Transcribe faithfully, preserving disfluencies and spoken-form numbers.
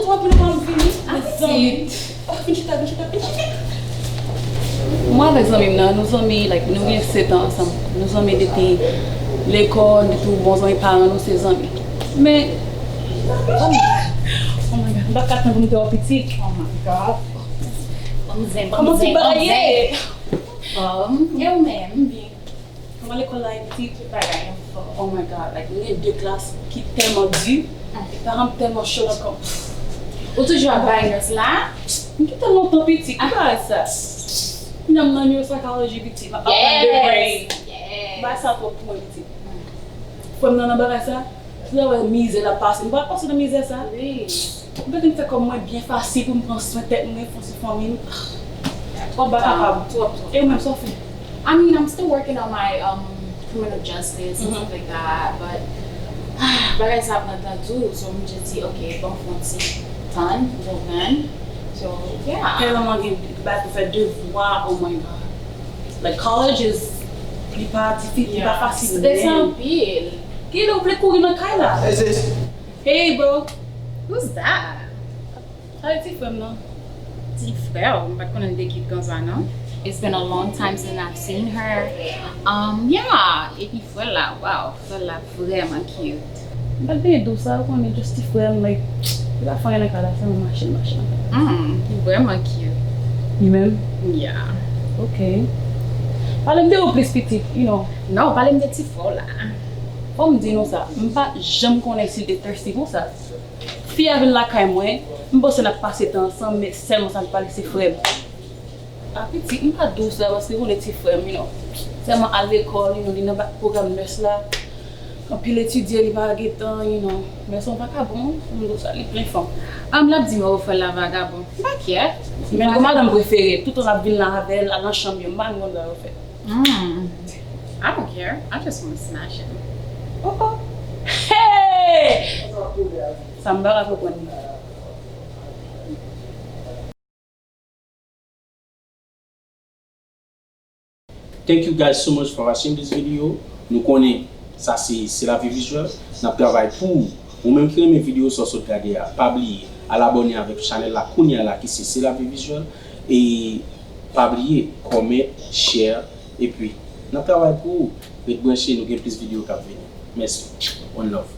Wap nou pa vini. Mezanmi. Oh, vin chita, vin chita, vin chita. Mwen avèk zanmi m nan, nou zanmi, like, nou gen sèt an ansanm. Nou zanmi depi lekòl, nou tou bon zanmi paran nou, se zanmi. Men, oh my God, m pa ka tann pou m te wè pitit. Oh my God. Kòman ti bagay ye? E ou menm? Byen. Kòman lekòl la ye, pitit? Tout bagay anfòm. Oh my God, like, mwen gen de klas ki tèlman di, e paran m tèlman cho nan kò m. Ou toujou ap bay nòt la? M kite lontan, pitit, ki bagay sa? Kounya m nan Neuropsychology, pitit, m ap aprann de brain. Bagay sa twòp pou mwen, pitit. Frè m nan nan bagay sa, si w ta wè mizè l ap pase, m pa pase nan mizè sa. Wi. Ou bezwen fè kòb mwen byen fasil pou m pran swen tèt mwen, fè swen fanmi m. Twòp bagay pa bon. Twòp, twòp. E ou menm, sa w fè? I mean, I'm still working on my um, criminal justice and stuff like that, but ah, bagay sa pran tan tou, so m just di, ok, bon, fè yon ti tan pou mwen. So, yeah. Tèlman gen bagay pou fè, devwa, oh my God. Like, college is, li pa difi, li pa fasil. Strès anpil. Kilè ou vle kouri nan kay la? Hey, bro. Who's that? Sa e ti frè m nan. Ti frè w? M pa t konnen l te kit konsa, non. It's been a long time since I've seen her. Um, yeah, epi frè l la, wow, frè l la vrèman cute. M pa t benyen di w sa, ou konnen, just ti frè m, like, li pa fè anyen nan kay la, sèlman mache, mache nan kay la. Mm, li vrèman cute. Li menm? Yeah. Ok. Pale m de ou plis, pitit, you know. Non, pale m de ti frè w la. Fò m di nou sa, m pa janm konnen si l te thirsty konsa. Fi a vin lakay mwen, m panse n ap pase tan ansanm, men sèlman sa l pale se frè m. A pitit, m pa di w sa paske ou konnen ti frè m, you know. Sèlman al lekòl, you know, li nan ba- pwogram nurse la. Anpil etidye, li pa gen tan, you know. Men se yon vakabon, m di w sa, li plen fanm. Ah, m l ap di m wè frè l la vakabon. M pa care. Men gon madanm prefere, toutan l ap vin la avè l, al nan chanm yo, m pa konn sa yo fè. Mm. I don't care. I just wanna smash him. Oh, oh. Hey! Sa m pa ka konprann. Thank you guys so much for watching this video. Nou konnen sa se Se Lavi Vizuèl. N ap travay pou ou. Ou menm ki renmen videyo sa w sot gade a, pa bliye al abòne avèk chanèl la kounye a la ki se Se Lavi Vizuèl. E pa bliye comment, share, epi n ap travay pou ou. Ret branche, nou gen plis videyo k ap vini. Mèsi. One love.